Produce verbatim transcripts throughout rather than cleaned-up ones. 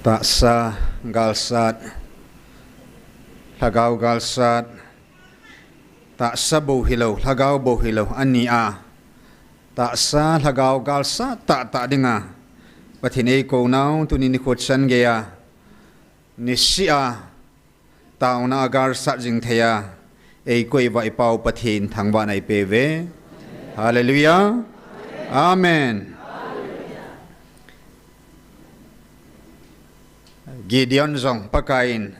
Tahsa galsat, lhagao galsat, tahsa bou hilou, lhagao bou hilou, ani a. Tahsa lhagao galsat tahtah dinga Pathen eikou nau, tuni nikho chan geiya, nisih a, taona a galsat jing theiya eikoi uva i Pau Pathen thangvahna ipeuve. Hallelujah. Amen. Gideon jong Pakaiyin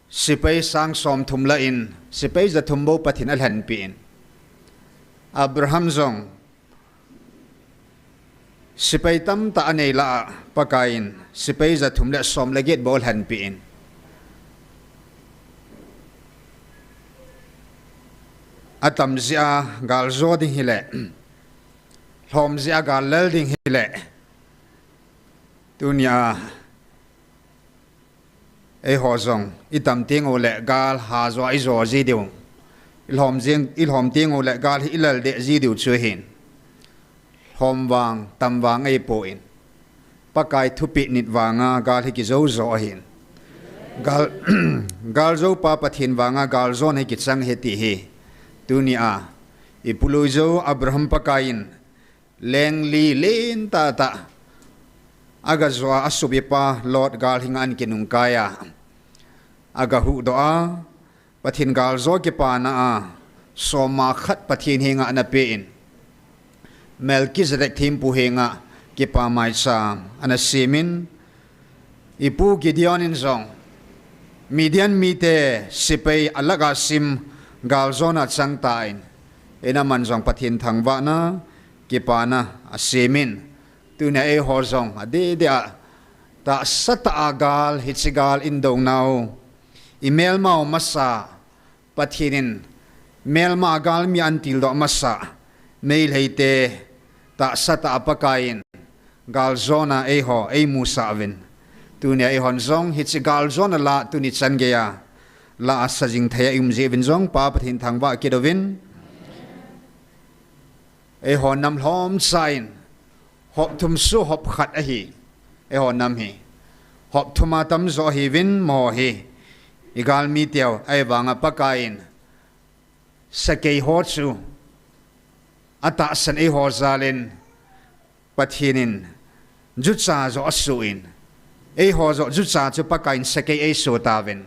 sepai sang somthum lah in, sepai jathum bou Pathen alhenpeh in. Abraham jong sepai tamtah anei lah a, Pakaiyin sepai jathum le som le get bou alhenpeh in. Atam jeh a gal jo ding hile, lhom jeh a gal lel ding hile, tunia eiho jong itam teng uleh gal ha jo a ijo ji diu, ilhom jing, ilhom teng uleh gal hi ilel deh ji diu chu ahin. Lhom vang, tam vang ahipon, Pakai thupeh nit vanga gal hi kijo jo ahin. Gal, gal jopa Pathen vanga gal jona hi kichang ahi ti hi tunia ipu lui jou Abraham Pakaiyin leng li len tahtah aga jo a, asuhpipa Lot gal henga ana kinungkai a, aga huhdoh a, Pathen gal jo kipana a soma khat Pathen henga ana pe in, Melchizedek thempu henga kipa maicham ana sem in, ipu Gideon in jong Midian mite sepai alak a sim gal jona chang tan, in aman jong Pathen thangvahna kipana asem in, tunia eiho jong adeh deh a tahsa tah a gal, hiche gal in dou nau, imelmau masa, Pathen in melma a galmi ahin tildoh masa, Meitei te tahsa tah a Pakaiyin gal jona eiho eimusah uvin, tunia eihon jong hiche gal jona la tuni chan geiya la a sa jing theiya i um jeh uvin jong Pa Pathen thangvah kit uvin. Eiho nam lhomcha in hop thum soh hop khat ahi. Eiho nam hi hop thum a tamjo ahiuvin, amaho hi igalmi teu, ahivanga Pakaiyin sakei ho chu atahsan eiho jal in, Pathen in jucha joh asoh in, eiho joh jucha chu Pakaiyin sakei eisoh tauvin.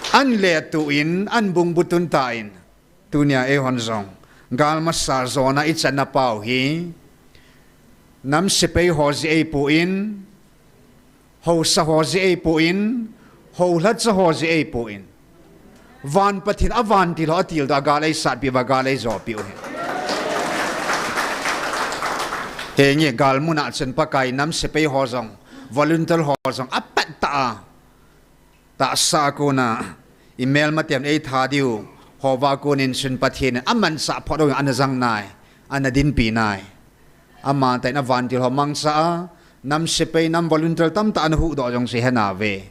Ahin letuh in, ahin bungbu tun tan, tunia eihon jong gal masa jona ichan na pau hi, nam sepai ho jeh ahipon, haosa ho jeh ahipon, haolhacha ho jeh ahipon, van Pathen a vantil ho atildoh a gal eisatpeh uva gal eijopeh u ahi. Henge, gal muna chun Pakai nam sepai ho jong, volunteer ho jong apat tah a, tahsa a kona imelma ten eitha diu houva konin chun Pathen in amanchah phot u ana jang nai, ana dinpi nai. Aman tah in avantil ho mangcha a, nam sepai, nam volunteer tamtah ana huhdoh jong chu ihenauve.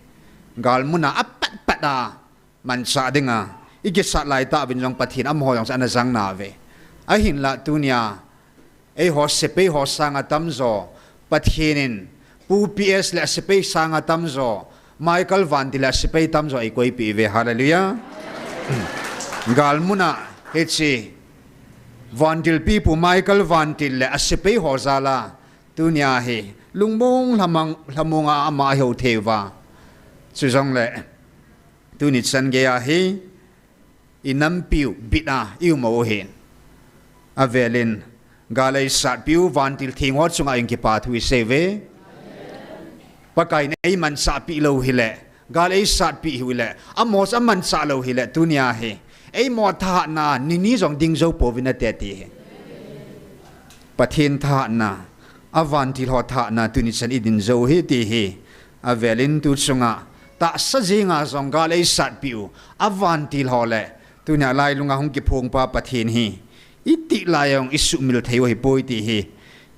Gal muna apat pat a manchah dinga ikisat laitah uvin jong Pathen amaho jong chu ana jang nauve. Ahinlah tunia eiho sepai ho sanga tamjo, Pathen in Pu P S le asepai sanga tamjo, Michael vantil le asepai tamjo eikoipeh uve. Hallelujah. Gal muna hiche vantil pipu Michael vantil le asepai ho jal a tunia hi lungmong lhamang, lhamong a ama ahou thei uva, chujongle tuni chan geiya hi inampiu bit a i um u ahin. Avelin gal eisatpeh u vantil theng ho chunga jong kipa thu isei uve. Pakaiyin eimanchahpeh lou hile, gal eisatpeh hile, amaho chu amanchah lou hile, tunia hi eima thahatna nini jong ding jou pouvin nate ti hi. Pathen thahatna, avantil ho thahatna tuni chan idin jou u ahi ti hi. Avelin tu chunga tahsa jenga jong gal eisatpeh u avantil ho le tunia lailunga hung kiphong pa Pathen hi itih lai a jong isuhmil thei u ahipoi ti hi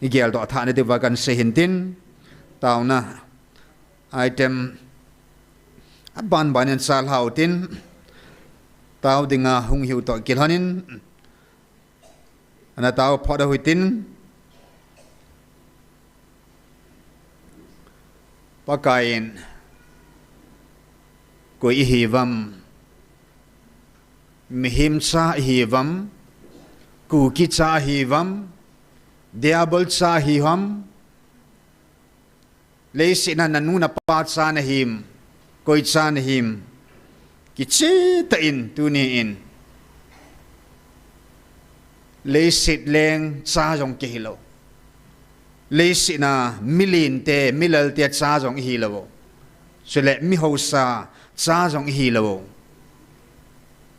igeldoh thahna diuva kahin sei hintin, taona item abanbanin chalhau tin, tao dinga hung hiu toh kilhonin ana tao phot u hitin, Pakaiyin, koi ihiuvam, mihem cha ihiuvam, Kuki cha ihiuvam, Diabol cha ihiuvam, leiset a nanu napa cha nahim, koi cha nahim, kicheh tah in tuni in, leiset leng cha jong kihilou. Leiset a milen te, milal te cha jong ihilou. Chule mihaosa cha jong ihilou.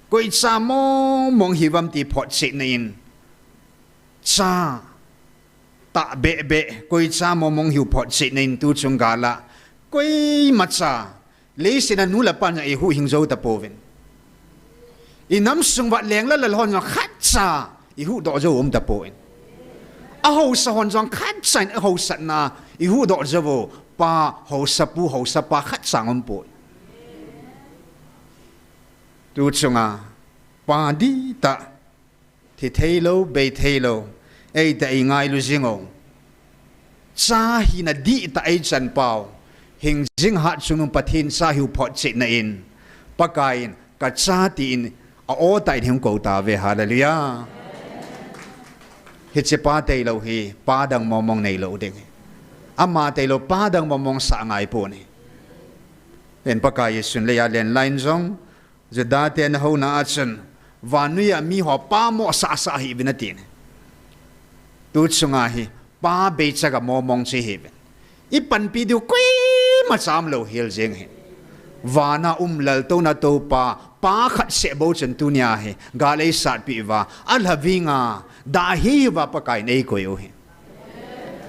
Koi cha mong mong ihiuvam ti photchetna in, cha tahbeh beh, koi cha mong mong ihiu photchetna in tuchung gal a, koima cha, leiset a nu le pan jong eihuhhing jou tapouvin. Inam sung uva leng le lal hon jong khatcha ihuhdoh jou um tapon. Ahaosa hon jong khatcha in ahaosatna ihuhdoh jou u. Pa haosa pu haosa pa khatcha aumpoi. Tuchunga, pa dihtah, thi theilou, bei theilou, eiti eingailu jing u. Cha hina dihtah eichan pau, hingjing hatchungnung Pathen cha ihiu photchetna in, Pakaiyin, kacha tin, a-o tah in hung kou tauve, hallelujah. Hiche pa tailou hi, pa dang mong mong neilou ding. Ama tailou pa dang mong mong sah ngaipon. Ven Pakai Jesun leiya alen lai in jong, Juda te ana houna a chun, vannoi a miho pa mo sah sah hih uvin atin. Tuchunga hi, pa beicha ga mong mong chu ihiuvin. Ipanpi diu koima cha umlou hel jeng hin. Vana um laltouna toupa, pa khat seh bou chun tunia hi, gal eisatpeh uva, alhaving a, dahi uva Pakaiyin eikoi u hi.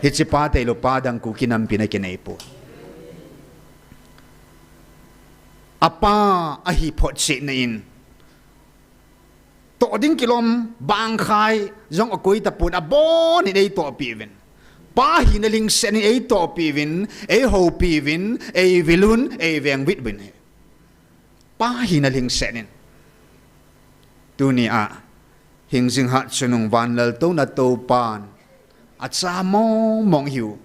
Hiche pa tailou pa dang Kuki nampi in akinei poi. Apa ahi photchetna in, toh ding kilom bangkhai jong akoi tapon, abon in eitohpeh uvin. Pa hina lhingset in eitohpeh uvin, eihoupi uvin, eivil un, eivengvit uvin. Pa hina lhingset in. Tunia, hingjing hatchungnung van laltouna toupan, acha mong mong ihiu.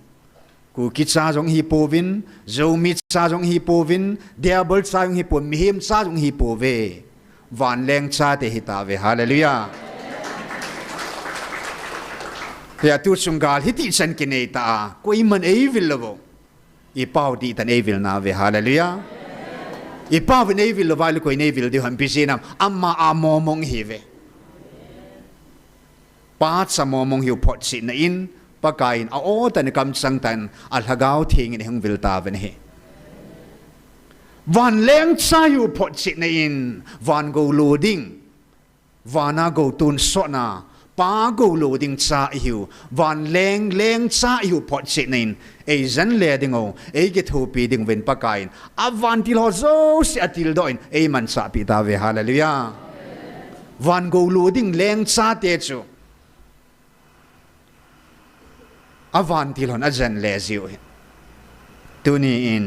Kuki cha jong ihipouvin, Zomi cha jong ihipouvin, Diabol cha jong ihipouvin, mihem cha jong ihipouve. Vanleng chate ihitauve, hallelujah. Hia tuchung gal hiti chan kinei tah a, koiman eivil lou u. Ipau dihtah in eivil nauve, hallelujah. Ipauvin eivil lou uva ahile koiyin eivil diu ham, ipi jeh ham, ama a mong mong ihiuve. Pa cha mong mong ihiu photchetna in, Pakaiyin a-o tah in kamchang tah in alhagao theng in eihung vil tauvin ahi. Vanleng cha ihiu photchetna in, van gou lo ding, vana gou tonsotna, pa gou lo ding cha ihiu, vanleng leng cha ihiu photchetna in, eijen le ding u, eikithopi ding uvin Pakaiyin, avantil ho jouse atildoh in, eimanchahpeh tauve, hallelujah. Van gou lo ding leng chate chu, avantil hon ajen le jiu ahi. Tuni in,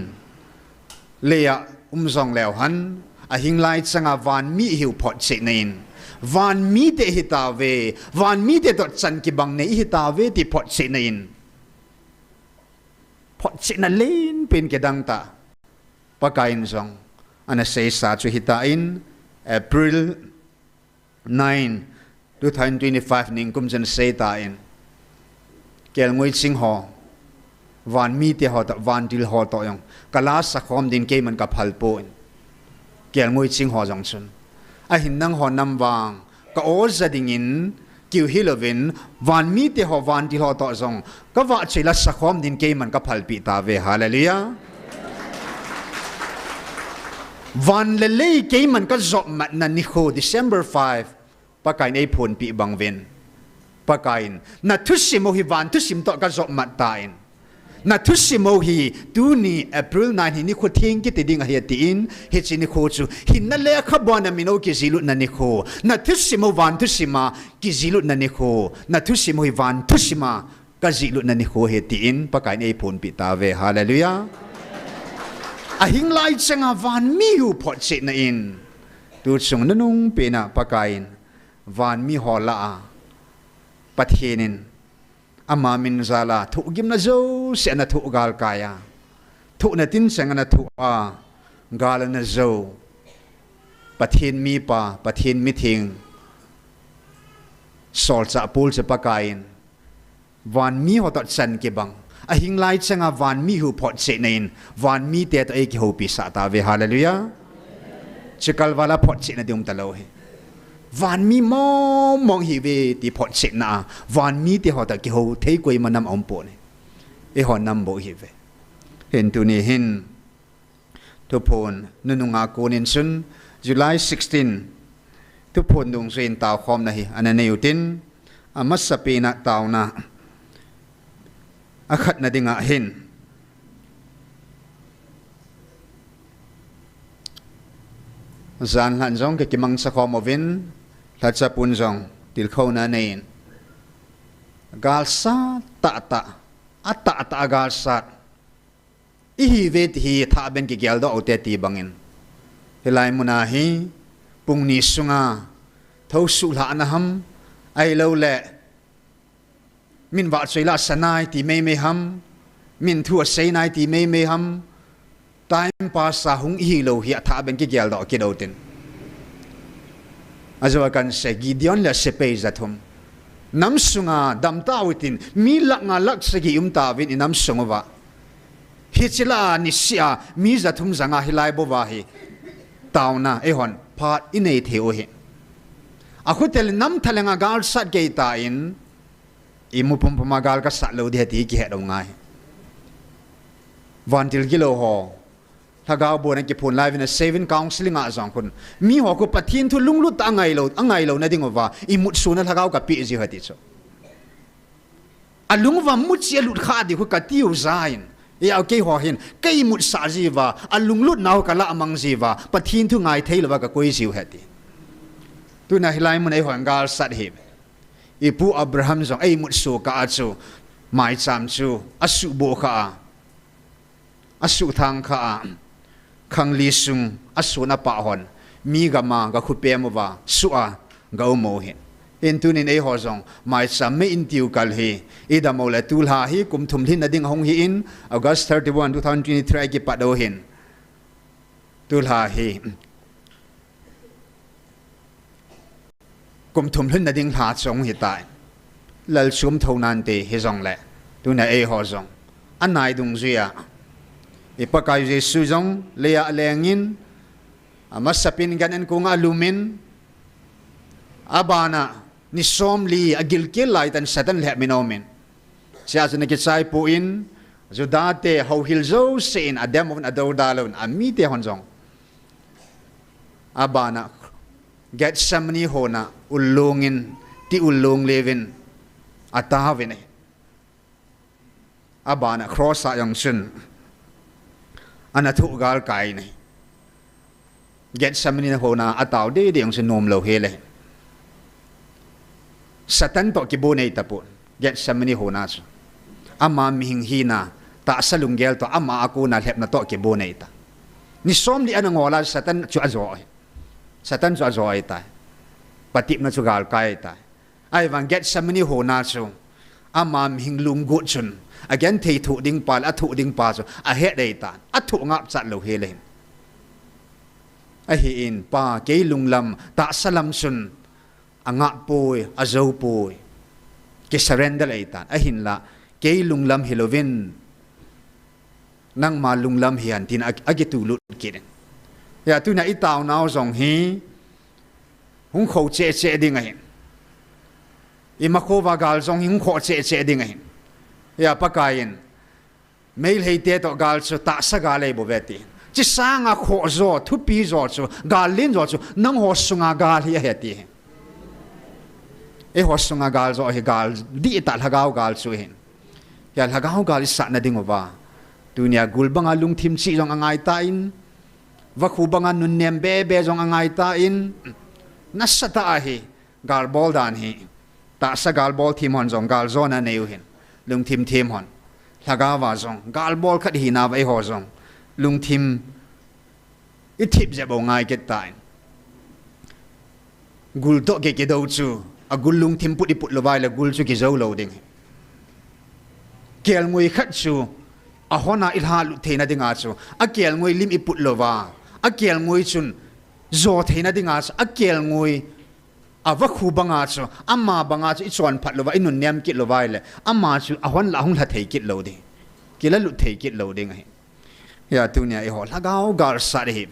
leiya um jong leu hen, ahinglai changa vanmi ihiu photchetna in, vanmite ihitauve, vanmite toh chan kibang nei ihitauve ti photchetna in, photchetna lenpen kidang tah, Pakaiyin jong ana seisa chu hitan, April nine, two thousand twenty-five ningkum chun seitan, kelngoi ching ho, vanmite ho toh, vantil ho toh jong, ka la sakhom din keiman ka phal poi, kelngoi ching ho jong chun. Ahin nangho nam vang, ka-o ja dingin, kiu hilouvin, vanmite ho, vantil ho toh jong, ka vahchoi la sakhom din keiman ka phalpeh tauve, hallelujah. Van le lei keiman ka jopmatna nikho, December five, Pakaiyin eiphonpeh bang uvin. Pakaiyin, na thusim u hi van thusim toh ka jopmat tan. Na thusim u hi tuni April nine hi nikho theng kiti ding ahi atin, hiche nikho chu hinna lekhabua na min u kijilutna nikho. Na thusim u van thusim a kijilutna nikho. Na thusim u hi van thusim a ka jilutna nikho ahi tin Pakaiyin eiphonpeh tauve. Hallelujah. Ahinglai changa vanmi ihiu photchetna in, tuchung nunung pena Pakaiyin vanmi ho lah a, Pathen in ama min jal a thohgimna jouse ana thoh galkai a, Thohna tincheng ana thoh a, gal ana jou. Pathen mipa, Pathen mitheng, solchah Paul chu Pakaiyin vanmi ho toh chan kibang, ahinglai changa vanmi hu photchetna in vanmite toh eikihoupi sah tauve. Hallelujah. Chukal vala photchetna ding umtalou hi. Vanmi mong mong hiuve ti photchetna a, vanmite ho toh kihou thei koima nam aumpon ahi. Eiho nam bou hiuve. Hin tuni hin, Thuphon nunung a konin chun July sixteen, Thuphon nung chun taokhomna hi ana nei utin, amasapen a taona akhatna dinga hin, janlhah jong kakimangcha khom uvin, lhachapun jong tilkhouna neiyin, galsat tahtah, atahtah a galsat ihiuve ti hi thahbeh in kigeldoh ute ti bangin, hilai muna hi pungni sunga thousuh lhahna ham, ahilouleh min vahchoi lah a sa nai ti meimei ham, min thu asei nai ti meimei ham, time pass a hung ihilou hi athahbeh in kigeldoh kit utin. Ajou a kahin sei, Gideon le asepai jathum nam sunga damtauve tin, mi lakh nga lakh sagi umtauvin inam sung uva. Hiche lah a niseh a mi jathum janga hilai bou a hi taona eihon phat inei thei u hi. Akhotel nam thalhenga galsat geitan, imu pumpuma gal kasat lou ding ahi ti kihet u ngai. Vantil gilou ho, lhagao boina kiphon lai uvin, a seven counseling a jong khun, miho khu Pathen thu lunglut tah a angailou, angailouna dinguva imut sona lhagao kapeh jiu ahi ti chu. Alung uva muchi alut kha ding khu katiu jeh in, eiho keiho hin keimutsah jiuva, alunglutnau kalamang jiuva, Pathen thu ngai theilouva kakoi jiu ahi ti. Tuna hilai mun eihon galsat hi, ipu Abraham jong eimutso kah a chu, maicham chu asuhboh kha a, asuhthang kha a, khangli sung asun apah hon, mi gam a gakhu pem uva, suh a gaum u hi. Hin tunin eiho jong maicham mei in tiu kal hi, idam uleh tulha hi kum thum lhinna ding ahung hi in, August thirty-one, two thousand twenty-three a kipat u hin, tulha hi kum thum lhinna ding lha chu ahung hitai. Lal chom thou nante hijongleh, tuna eiho jong anai dungjuia, i Pakai Jesu jong leiya alengin, amasapen gan-an konga alumin, abana ni somli agilkel laitan Satan lhep min aumin, chea chu ana kichaipon, Juda te houhil jouse in adem uvin, adoudal uvin, amite hon jong abana Gethsemane hona ullung in, ti ullung leuvin ataovin ahi. Abana cross a jong chun ana thoh galkai in ahi. Gethsemane hona atao dede jong chu nomlou hel ahi. Satan toh kibu nei tapon, Gethsemane hona chu. Ama mihem hina, tahsa lunggel toh ama a kona lhepna toh kibu nei ta. Ni somli ana ngol a Satan chu ajo ahi. Satan chu ajo ahitai. Patepna chu galkai ahitai. Ahivang Gethsemane hona chu ama mihem lunggot chun, agenthei thoh ding pa le athoh ding pa chu ahet ahitan. Athoh ngapchat lou hel ahin. Ahin, Pa, kei lunglam, tahsa lam chun angah poi, ajo poi. Kisurrender ahitan. Ahinla, kei lunglam hilouvin, nangma lunglam hihen tin a, akitulut kit in. Hia tuna itaonau jong hi hung kho cheh cheh ding ahin. Imakhouva gal jong hi hung kho cheh cheh ding ahin. Hia Pakaiyin, Meiteite toh gal chu tahsa gal ahibouve ti. Chusanga khoh jo, thupi jo chu, gal len jo chu nangho sunga gal hi ahi ati hi. Eiho sunga gal jo hi gal dihtah lhagao gal chu ahin. Hia lhagao gal isatna dinguva, tunia gul banga lungthim chih jong angaitan, vakhu banga nunnem bebe jong angaitan, nasatah ahi. Galbol dan hi, tahsa galbol them hon jong galjona anei u hin, lungthim them hon. Lhagaova jong galbol khat ihinauva eiho jong lungthim ithip jep u ngai kit tan. Gul toh kikidou chu, agul lungthim put iput louva ahile gul chu kijou lou ding hi. Kelngoi khat chu ahon a ilha lut theina dinga chu akelngoi lim iput louva, akelngoi chun jo theina dinga chu akelngoi avakhu banga chu, ama banga chu ichonphat louva, inunnem kit louva ahile, ama chu ahon lah a hung lha thei kit lou ding, kila lut thei kit lou ding ahi. Hia tunia eiho lhagao gal sat ahi.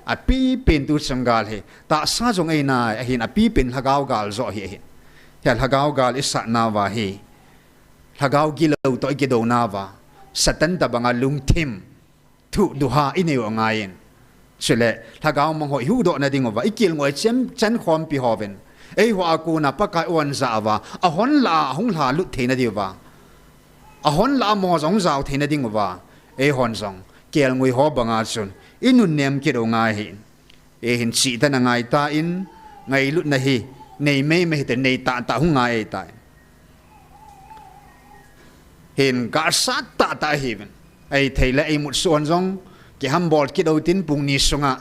Apipen tuchung gal hi tahsa jong einai ahin, apipen lhagao gal joh hi ahin. Hia lhagao gal isatnauva hi lhagao gilou toh ikidounauva, Satan tobanga lungthim thuhduha ineiu angaiyin. Chule lhagao mangho ihuhdohna dinguva ikelngoi chem chan khompi hovin, eiho a kona Pakai oan jah uva ahon lah a hung lha lut theina diuva, ahon lah a amaho jong jao theina dinguva, eihon jong kelngoi ho banga chun inunnem kit u ngai hi. Eihin chihtan angai tan, ngailutna hi nei meimei hite, nei tahtah hung ngai eitai. Hin gal sat tahtah ahiuvin, eithei le eimutsuh hon jong kihambol kit utin, pung ni sunga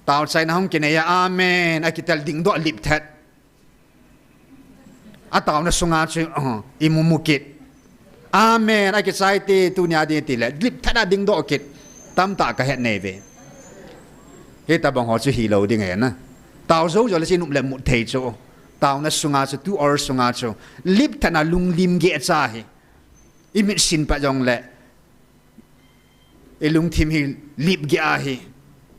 taochaina hung kinei a, amen akitel dingdoh lipthat. Ataona sunga chu, uh, imumu kit. Amen akichai te, tunia ding tile lipthat a dingdoh kit. Tamtah kahet neiuve. Hitobang ho chu hilou ding ahi na. Tao jou jou le chu inop le mut thei chu, taona sunga chu, two hours sunga chu lipthat a lunglim geh cha hi, imitsin pet jongle ilungthim hi lip geh ahi,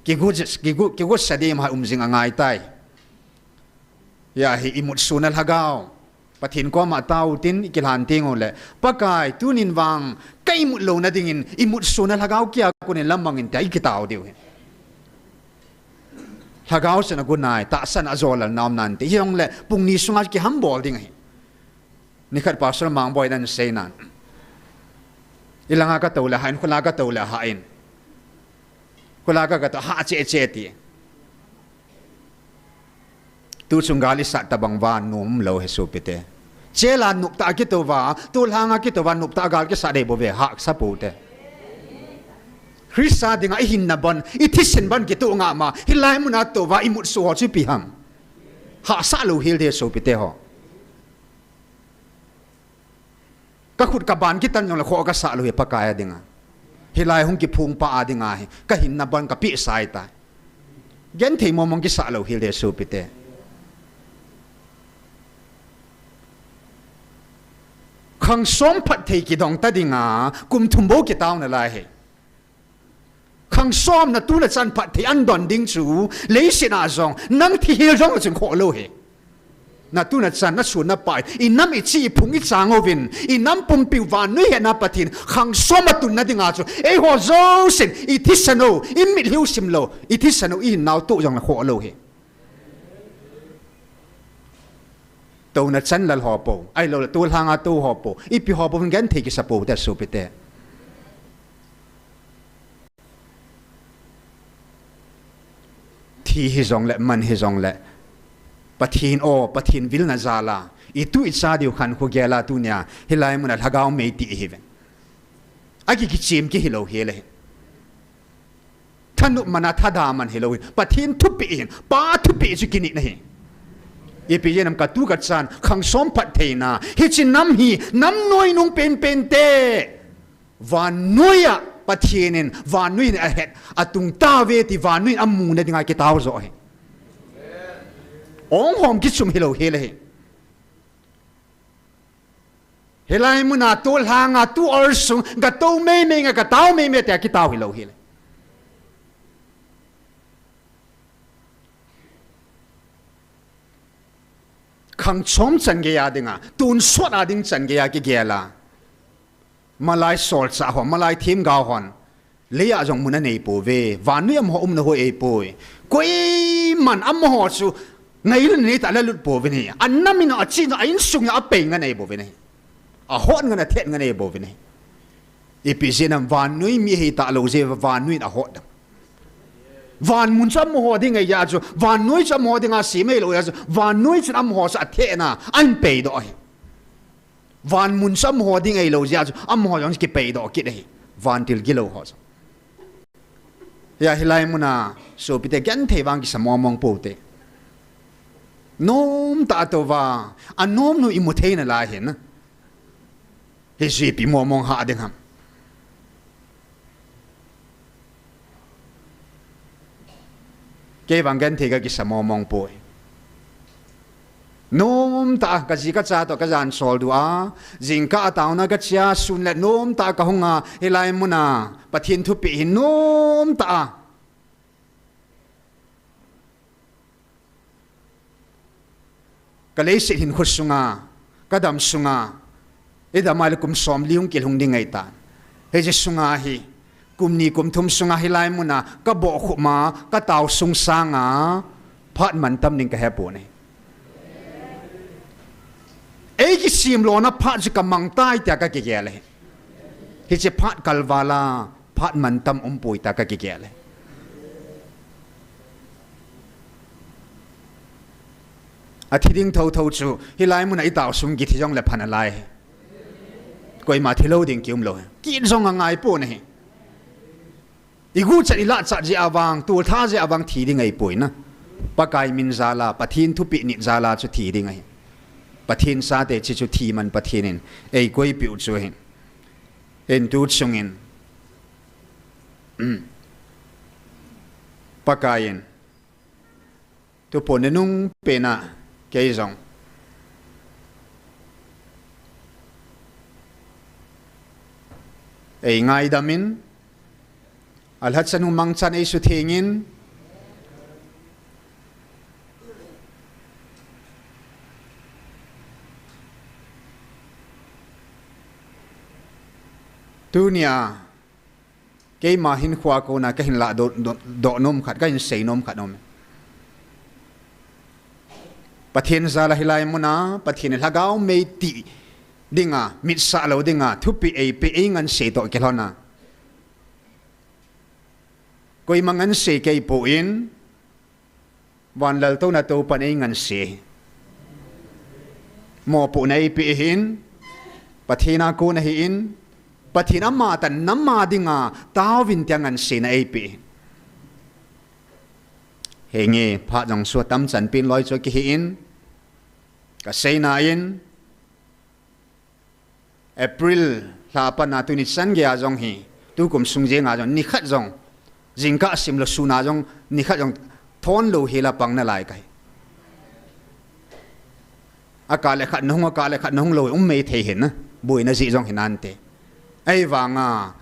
kigu, kigu, kigusa ding ma um jing angaitai. Hia hi imutsuna lhagao, Pathen koma taotin ikilhan tengule, Pakai tunin vang ka imut louna dingin imutsuna lhagao kia konin lamangin, tia ikitao diu ahi. Lhagao chun agunai, tahsan ajolal na um nante, hijongle pung ni sunga kihambol ding ahi. Nikhat Pastor Mangboi'n aseinan, ilanga katou le ahan, kholanga katou le ahan, kholanga katou hah cheh cheh ti. Tuchung gal isat tobang uva nom lou ahi sopite. Chela noptah a kitouva, tolhanga kitouva noptah a gal kisat dei bouve, hahsa poute. Christa dinga ihinna bon, ithisan bon kitoh ngama, hilai muna touva imutsuh ho chu ipi ham? Hahsa louhel ding sopite ho. Kakhut kaban kitan jongle khoh kasah lou ahi Pakai a dinga. Hilai hung kiphongpa a dinga hi kahinna bon kapehsah tai. Genthei mong mong kisah louhel ding sopite. Khangsom phatthei kidong ta dinga kum thum bou kitao nalai ahi. Khangsom natu nachan phatthei ahin don ding chu, leiset a jong nang thihel jongle chun khoh lou ahi. Natu nachan, nasu napai, inam ichi iphung ichang uvin, inam pumpiu vannoi hetna Pathen khangsom atunna dinga chu, eiho jousen ithisan u, imitlhiu simlou, ithisan u ihinnau toh jongle khoh lou ahi. Touna chan lal ho pou, ahiloule tolhanga tou ho pou, ipi ho pouvin genthei kisa poute sopite. Thi hijongle, man hijongle, Pathen o, Pathen vilna jala itu icha diu khankho gela tunia hilai muna lhagao mei ti ihiuvin. Aki kichem kihilou hel ahi. Thanop mana thada man hilou ahi. Pathen thupeh ahin, Pa thupeh chu kinit ahi. Ipi jeh ham, katu kachan khangsom phattheina, hiche nam hi nam noinung penpen te, vannoiya Pathen in vannoi in ahet, atung tauve ti vannoi in amuna dinga kitao joh ahi. Ong hom kichum hilou hel ahi. Hilai muna tolhanga two hours sung katou meimei nge, katao meimei tia kitao hilou hel ahi. Khangchom changeiya dinga, tonsot a ding changeiya kigela, malai solchah ho, malai themgao hon leiya jong mun anei pouve, vannoi amaho umna hoi ahipoi. Koiman amaho chu ngailutna neitah le alut pouvin ahi. Anam in, achi in, a insung in apei ngen ahi bouvin ahi. Ahot ngen, athet ngen ahi bouvin ahi. Ipi jeh ham, vannoi mi ahitah lou jeh uva vannoi in ahot dam. Vanmun chu amaho ding ahi jeh chun, vannoi chu amaho dinga sem ahilou jeh chun, vannoi chun amaho chu athehna ahin peidoh ahi. Vanmun chu amaho ding ahilou jeh chun, amaho jong kipeidoh kit ahi. Vantil gilou ho chu. Hia hilai muna sopite, genthei vang kisa mong mong poute. Nomtah a touva, anomnu imu thei nalai ahin. Hijeh a ipi mong mong ha ding ham? Kei vang genthei kakisa mong mong poi. Nomtah a kaji kacha toh kajan sol diu a, jingkah a taona kache a, sun le nomtah a kahung a, hilai mun a Pathen thupeh hi nomtah a Ka leiset hinkho sunga, ka dam sunga, i dam a le kum somli hung kilhung ding ahitan. Hiche sunga hi, kum ni kum thum sunga hilai muna, ka bohkhup ma, ka taosung sanga, phat mantam ding ka hepon ahi. Ei kisemlona phat chu ka mang tai tia ka kigel ahi. Hiche phat kalval a, phat mantam umpoi tia ka kigel ahi. Athi ding thotho chu, hilai muna i taosung kithi jongle pha nalai. Koima thilou ding kiumlou. Kit jong angaipon ahi. I guchat i lachat jeh a vang, toltha jeh a vang thi ding ahipoi na. Pakai min jal a, Pathen thupeh nit jal a chu thi ding ahi. Pathen chate hiche chu thi man Pathen in eikoipeh u chu ahi. Hintu chungin, Pakai in, tupo nunung pena, kei jong eingaidam in, alhachan u mangchan eisutheng in, tunia, keima hinkhoa kona kahin lahdoh, doh, doh nom khat, kahin sei nom khat aume. Pathen jal a hilai muna, Pathen in lhagao mei ti dinga, mitsah lou dinga, thupeh eipeh, eingansei toh kilhon a, koima ngansei kei poi, van laltouna Toupan eingansei. Mopohna eipeh ahin, Pathen a kon ahin, Pathen amatah in nam a dinga, taovin tia nganseina eipeh ahin. Henge, phat jong chu atam chanpen loi chu akihin, kaseina in, April lha a pat a tuni chan geiya jong hi, tukum sung jenga jong, nikhat jong, jingkah simlou sun a jong, nikhat jong, thon louhel a pang nalai kahi. Akah le khat nahung, akah le khat nahung lou, um mei thei hin na, boina jeh jong hinante. Ahivanga,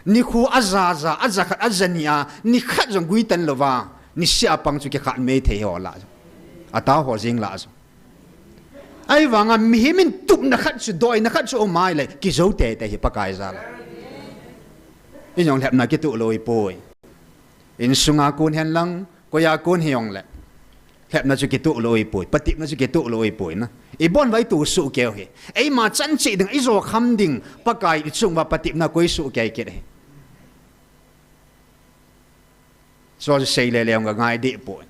nikho aja ja, aja khat, aja ni a, nikhat jong guitan louva, niseh a pang chu kikhat mei thei ho lah jong. Atao ho jeng lah jong. Ahivanga mihem in tupna khat chu, doina khat chu um ahile, kijou teitei hi Pakai jal a. Ijong lhepna kitoh lou ahipoi. Insunga kon hen lang, koiya kon hijongle. Lhepna chu kitoh lou ahipoi, patepna chu kitoh lou ahipoi na. Ibon uva itoh soh kei u hi. Eima chan cheh ding, ijo kham ding, Pakai ichung uva patepna koi soh kei kit ahi. Chu chu sei le le jong kangai deh poi.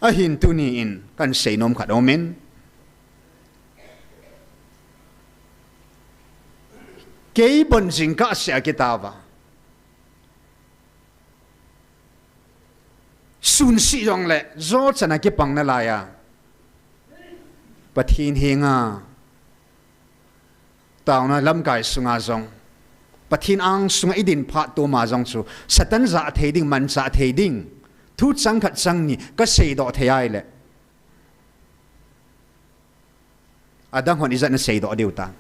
Ahin tuni in kahin sei nom khat aumin. Kei bon jingkah seh a kitao va. Sun seh jongle, jo chan a kipang nalai a. Pathen henga. Taona lamkai sunga jong, Pathen angsunga idin phat toma jong chu, Satan jah thei ding, manchah thei ding, thu chang khat chang ni kaseidoh thei ahile, adang hon ijat naseidoh diu tam?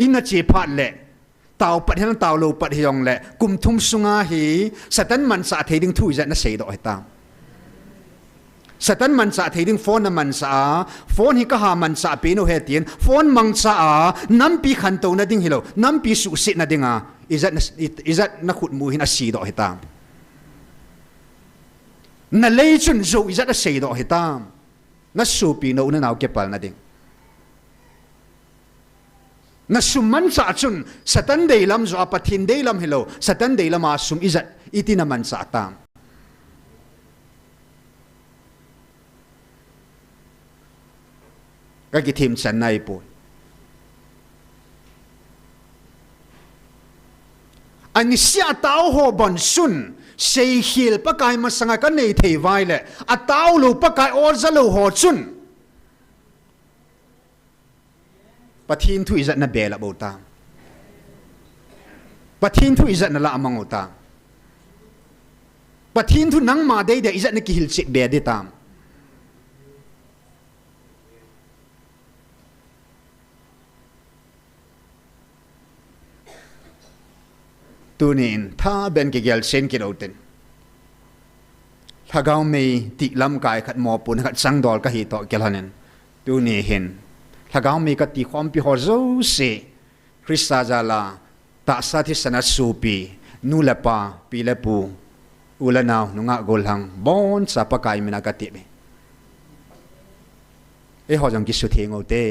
Ina che phat le, tao pat hihen, tao lou pat hijongle, kum thum sunga hi, Satan manchah thei ding thu ijat naseidoh hitam? Satan manchah thei ding phone namanchah a, phone hi kaha manchah pen u ahi tin, phone mangcha a, nampi khantouna ding hilou, nampi suhsetna dinga, ijat na, ijat nakhutmu hin aseidoh hitam? Nalei chun jou ijat aseidoh hitam? Nasopi nou nanao kipalna ding. Nasum manchah chun Satan deilam joh a, Pathen deilam hilou, Satan deilam a sum ijat iti namanchah tam? Kakithemchanna ahipoi. Anisea tao ho bon chun, seikhel Pakai masanga kanei thei uva ahile, atao lou Pakai oja lou ho chun, Pathen thu ijat na belap u tam? Pathen thu ijat na lah mang u tam? Pathen thu nangma deidei a ijat na kihilchet be ding tam? Tuni in tha ben kigel chen kit u tin. Lhagao mei ti lamkai khat mopohna khat chang dol kahi toh kilhon in, tuni hin Lhagao mei kati khompi ho jouse, Christa jal a tahsa thisan a sopi, nu le pa, pi le pu, u le nao, nungah gollhang, boncha Pakai min a katep e. Eiho jong kisutheng u te.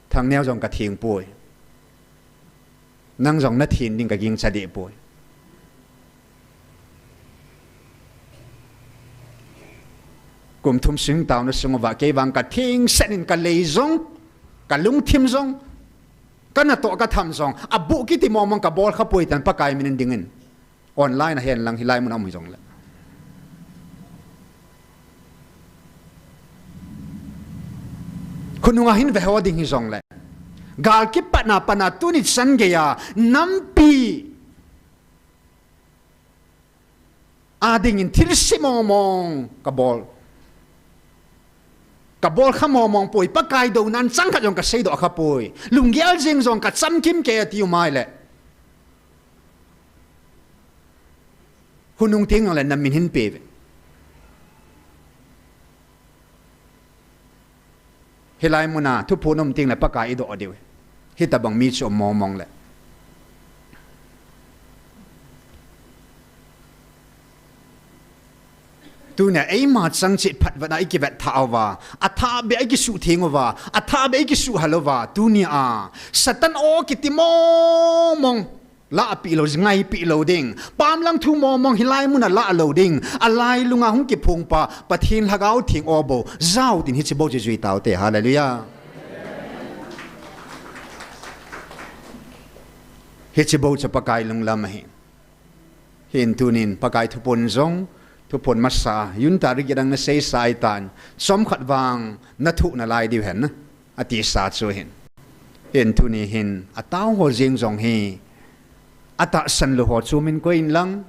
Thangneo jong katheng poi. Nang jong nathen ding kagingcha deh poi. Kum thum sung taona sung uva kei vang kathengset in kalei jong, kalungthim jong, kanatoh katham jong, aboh kiti mong mong kabol kha poi tan Pakai min in ding in. Online a hen lang hilai mun a um hijongle. Khonung a hin veho ding hijongle. Gal kipatna pana tuni chan geiya nampi a dingin thilse mong mong kabol. Kabol kha mong mong poi, Pakai douna chang khat jong kaseidoh kha poi. Lunggel jeng jong kachamkim kei ati u mai le. Khonung teng le namin hin pe ve. Hilai mun a thuphon um teng le Pakai idoh diu. Hitabang mi chu um mong mong le. Tunia eima chang chet phat vet a ikivet tha uva, athah beh a ikisutheng uva, athah beh a ikisuhal uva, tunia Satan o kiti mong mong lahpeh lou, ngaipeh lou ding. Pamlang thu mong mong hilai mun a lah lou ding. Alailung a hung kiphong pa Pathen Lhagao Theng o bou jao tin hiche bou chu jui tau te. Hallelujah. Hiche bou chu Pakai lunglam ahi. Hin tunin Pakai thuphon jong, thuphon masa, yun tarik idang nasei sa itan, chomkhat vang nathu nalai diu hen, atisa chu hin. Hin tuni hin, atao ho jeng jong hi, atahsan lou ho chu min koi in lang,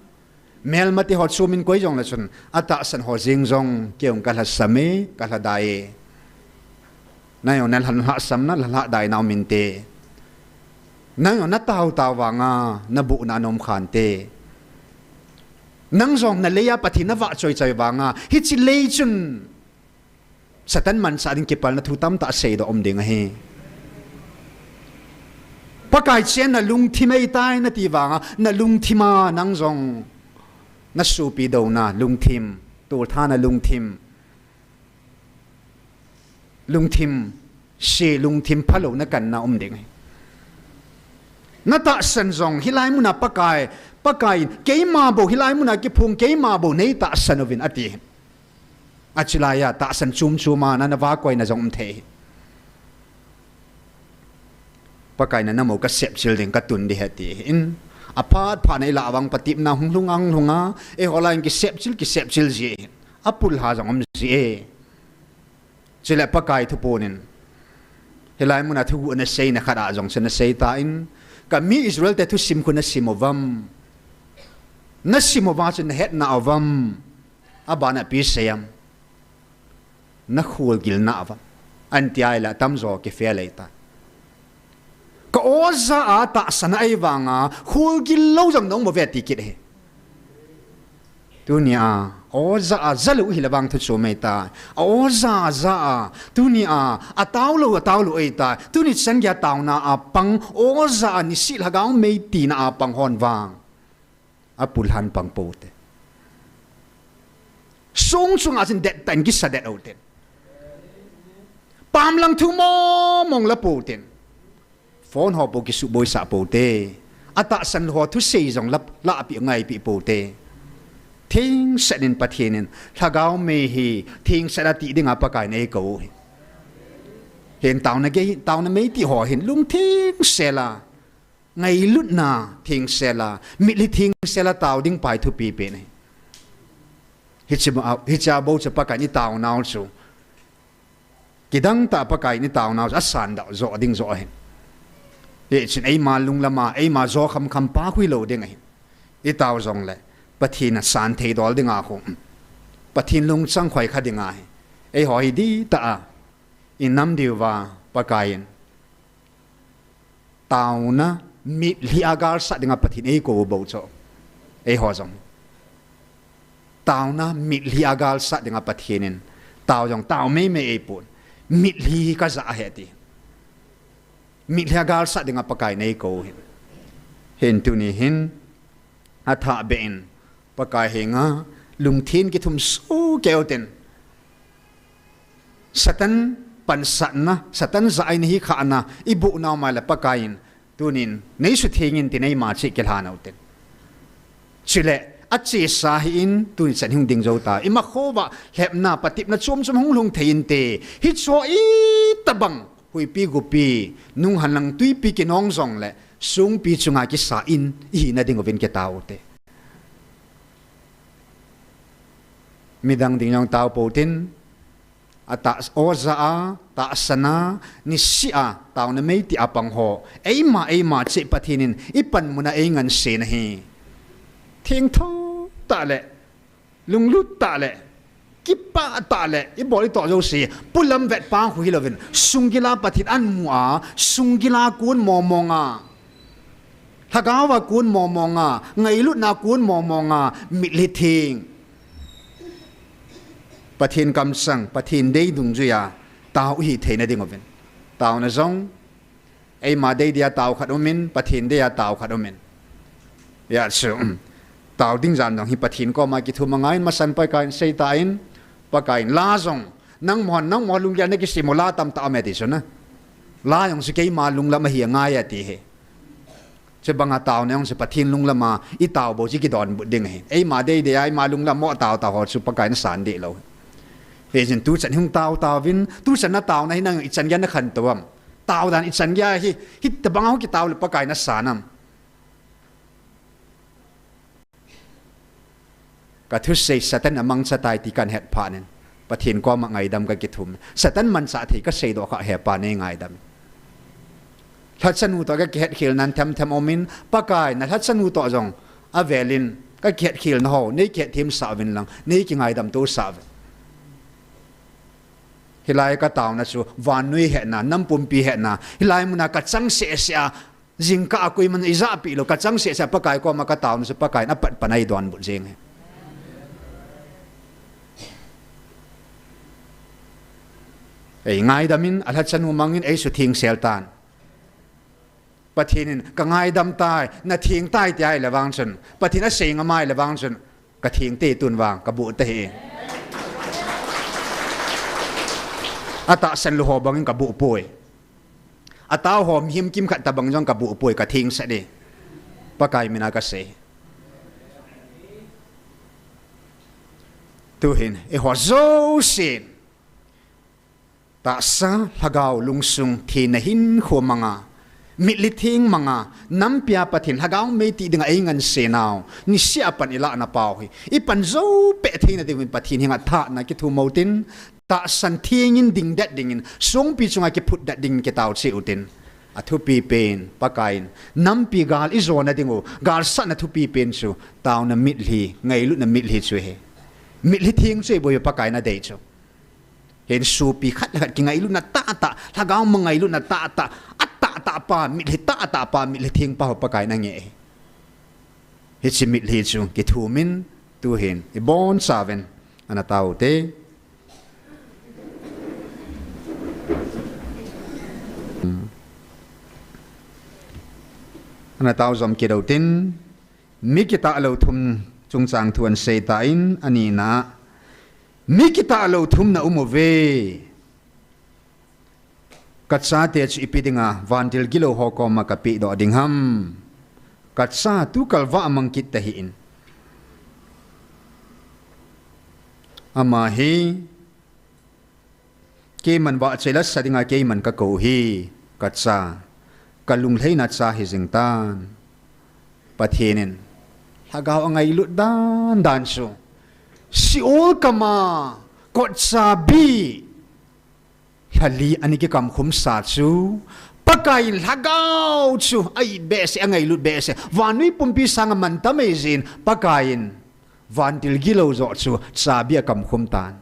melmate ho chu min koi jong le chun, atahsan ho jeng jong, kei jong kalhasam e, kalhadai e. Nang jong nalhasam na, lhadai nau min te. Nang jong natao tao vanga, nabuh na nom khan te. Nang jong nalei a Pathen navah choi choi vanga, hiche lei chun Satan manchah ding kipalna thu tamtah seidoh um ding ahi. Pakai chen nalungthim eitai nati vanga, nalungthim a nang jong nasopi douna lungthim, toltha na lungthim. Lungthim, se lungthim phalou na kanna um ding ahi. Natahsan jong, hilai mun a Pakai, Pakai, keima bou, hilai mun a kiphong keima bou, neitahsan uvin ati. Achulai a, tahsan chom chom a, na, navah koina jong um thei. Pakai na namou kasep chil ding katun ding ahi ati. In, aphat phat na ilah vang patepna hung lhung a hung lhung a, eiho lai in kisep chil, kisep chil ji. Apul ha jong um ji e. Chule Pakai thuphon in. Hilai mun a thuguh nasei na khat a jong chu nasei ta in. Kami Israel te thusim khu nasim uvam. Nasim uva chu nahet na uvam. Abana ipi sei am. Nakhol gil na uvam. Anti ahile atamjo kifel ei ta. Ka oja a tahsan a ei vanga, khol gil lou jong nong mo ve ti kit ahi. Tunia, oja a ja lou hile vang thu chu mai ta. A oja a ja a, tunia, atao lou, atao lou ei ta. Tuni chan geiya taona a pang, oja a nisih lhagao mei tina a pang hon vang. Apul han pang pou te. Song chunga chun det tan kisa det u te. Pamlang thu mong mong la pou te. Phone ho pou kisu boisa pou te. Atahsan lou ho thusei jong la, la pi ngaipi pou te. Thengset in Pathen in, lhagao mei hi, thengset a ti dinga Pakai in eikou hi. Hin taona gei, taona mei ti ho hin, lungthengsel a. Ngailutna thengsel a, mitlhi thengsel a tao ding pa hi thupi pen ahi. Hiche bou, hiche bou chu Pakai in i taonau chu. Kidang tah Pakaiyin i taonau chu asan doh jo ding jo ahin. Hichun eima lunglama, eima jo khamkham pa khu hilou ding ahin. I tao jongle, Pathen asan thei dol dinga khu, Pathen lungchang khoikha dinga hi, eiho hi dihtah a i nam diuva Pakaiyin taona mitlhi a galsat dinga Pathen eikou bou chu. Eiho jong taona mitlhi a galsat dinga Pathen in tao jong tao meimei eipon. Mitlhi hi kaja ahi ti. Mitlhi a galsat dinga Pakaiyin eikou hin. Hin tuni hin athah beh in Pakai henga lungthim kithum soh keu tin, Satan pansatna, Satan ja-aina hi khahna i buh nau mai le Pakaiyin tunin nei suthengin tin eima cheh kilhan u tin. Chule achesa hi in tuni chan hung ding jou ta. Ima khova lhepna, patepna chom chom hung lhung thei inte. Hichu itobang huipi gupi, nunghan lang twipi kinong jongle songpi chunga kisa in ihina diuvin kitao u te. Midang ding jong tao pou tin, atah, aw ja a, tahsan a, niseh a, taona meiti a pang ho, eima, eima cheh Pathen in i panmun a eingansena hi thengtho tah le, lunglut tah le, kipah tah le, i bol i toh jouse, pulam vet pa khu hilouvin, sunggil a Pathen amu a, sunggil a kon momong a, lhagao a kon momong a, ngailutna a kon momong a, mitlhi theng, Pathen kamsang, Pathen dei dungjuia tao ihi theina diuvin. Taona jong eima dei dia tao khat umin, Pathen deia tao khat umin. Hijeh chun, um, tao ding jan jong hi Pathen koma kithum angaiyin, masan Pakaiyin seitan, Pakaiyin la jong, nangma, nangma lunggel a nakisem u la tamtah aume ti chu na. La jong chu keima lunglam ahi angai ati hi. Chubanga taona jong chu Pathen lunglama i tao bou chu kidonbut ding ahi. Eima dei deia, eima lunglam mo tao tao ho chu Pakaiyin asan deh lou. Hijeh chun tuchan hung tao taovin, tuchan na taona hi nang ichan geiya nakhantou am? Tao dan ichan geiya hi, hitobanga hung kitao le Pakaiyin asan am? Ka thusei Satan amangcha tai ti kahin het phat in, Pathen koma ngaidam kakithum. Satan manchah thei kaseidoh kha hepa nei ngaidam. Lhachanu toh kakihetkhel nan themthem umin, Pakai na lhachanu toh jong avelin kakihetkhel na ho nei kihetthemsah uvin lang, nei kingaidam tousah uvin. Hilai kataona chu vannoi hetna, nampumpi hetna, hilai muna kachang sehseh a, jingkah a koiman eijahpeh lou, kachang sehseh a Pakai koma kataona chu Pakaiyin apatpat a eidonbut jeng ahi. Eingaidam in, alhachanu mangin eisuthengsel tan. Pathen in kangaidam tai, natheng tai ti ahile vang chun, Pathen asei ngam ahile vang chun, katheng te tun vang, kabuh tahih e. Atahsan lou ho bangin kabuh poi. Atao ho mihem kimkhat tobang jong kabuh poi, kathengsel e. Pakai mina kasei. Tuhin eiho jousen tahsa, lhagao, lungsung thina hinkho manga, mitlhi theng manga, nampia Pathen lhagao meiti dinga eingansenau, niseh a pan ilahna pau hi ipan joupeh theina diuvin Pathen henga thahna kithum utin, tahsan thengin dingdet dingin, songpi chunga kiphutdet dingin kitao cheh utin, athupipen Pakaiyin nampi gal ijona dingu galsatna thupipen chu taona mitlhi, ngailutna mitlhi chu ahi. Mitlhi theng chu ahibouve Pakaiyin adei chu. Hin sopi khat le khat kingailutna tahtah, lhagao mangailutna tahtah, atahtah pa, mitlhi tahtah pa, mitlhi theng pa ho Pakaiyin angeh ahi. Hiche mitlhi chu kithumin, tuhin ibonchauvin ana tao ute. Ana tao jom kit utin, mi kitah lou thum chungchang thu ahin seitan, anina, mi kitah lou thum na um uve. Kachate chu ipi dinga vandil gilou ho koma kapehdoh ding ham? Kacha, tukal vah mang kit tahih in. Ama hi keiman vahchoi la sa dinga keiman kakou hi, kacha. Kalunglhaina cha hijeng tan. Pathen in lhagao angailut dandan chu Sheol kama kotchabi thali ana kikamkhum sa chu, Pakai in lhagao chu a-it behseh, angailut behseh, vannoi pumpi sanga mantam ahi jeh in, Pakai in vantil gilou joh chu chabi akamkhum tan.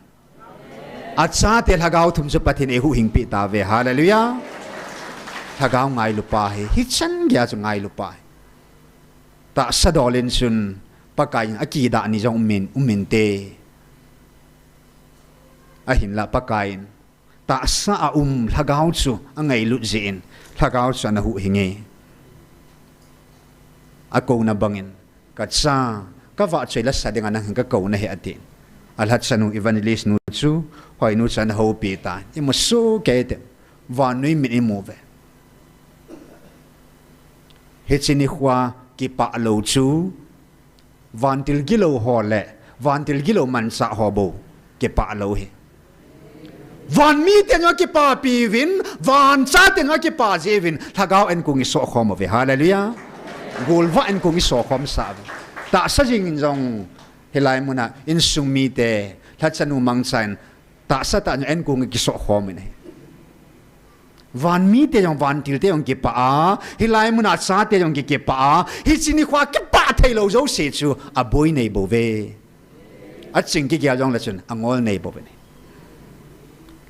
Achate lhagao thum chu Pathen in eihuhhingpeh tauve. Hallelujah. Lhagao ngailupa ahi. Hichan geiya chu ngailupa ahi. Tahsa dol in chun Pakai in akidah ni jong um in, um inte. Ahinlah Pakai in tahsa a um lhagao chu angailut jeh in, lhagao chu ana huhhing e. Akouna bangin, "Kacha, kavahchoi lasa dinga nang hin kakouna ahi," atin. Alhachanu, evangelist nu chu, Hoinu chu ana houpi tan. Imu sohkei te, vannoi min imu uve. Hiche nikhoa kipah lou chu, vantil gilou ho le vantil gilou manchah ho bou kipah lou ahi. Vanmite jong akipapi uvin, vanchate jong akipa jeh uvin, lhagao ankong isoh khom uve. Hallelujah. Golvah ankong isoh khomsah uve. Tahsa jeng in jong hilai muna insung mite, lhachanu mangcha in tahsa tah jong ankong akisoh khom in ahi. Vanmite jong, vantilte jong kipah a, hilai muna chate jong ki, kipah a, hiche nikhoa kipah theilou jouse chu aboi nei bou uve. Aching kigel jongle chun angol nei bou uve.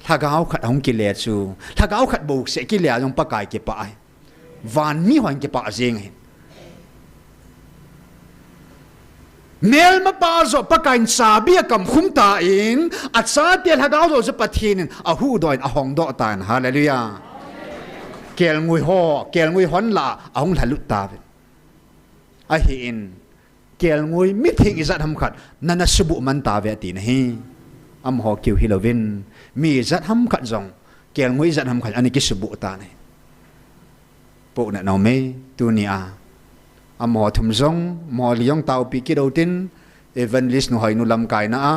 Lhagao khat ahung kile chu, lhagao khat bouseh kile a jong Pakai kipah ahi. Vanmi hon kipah jeng ahi. Melmapa joh Pakai in chabi akamkhum tan, achate lhagao joh chu Pathen in ahuhdoh in ahongdoh tan. Hallelujah. Kelngoi ho, kelngoi hon lah a ahung lhalut tauvin. Ahin, kelngoi mitheng ijat ham khat nana subuh man tauve ati nahi. Amaho keu hilouvin, mi ijat ham khat jong, kelngoi ijat ham khat ana kisubuh tan ahi. Pohnat nom e, tunia amaho thum jong, amaho li jong taopi kit utin, evangelist nu Hoinu lamkaina a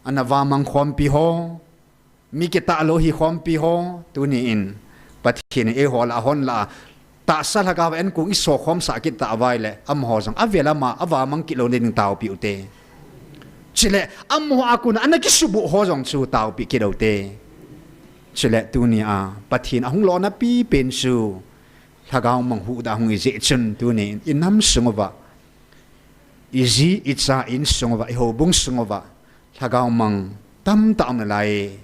ana vamang khompi ho, mi kitah lou hi khompi ho, tuni in Pathen in eiho lah a, ahon lah a, tahsa lhagao ankong isoh khomsah kit tauva ahile, amaho jong avel a ama avamang kit lou ding taopi ute. Chule amaho a kona ana kisubuh ho jong chu taopi kit ute. Chule tunia Pathen ahung lona pipen chu lhagao mang huhdoh ahung hi jeh chun, tuni in inam sung uva, iji icha insung uva, ihoubung sung uva lhagao mang tamtah um nalai.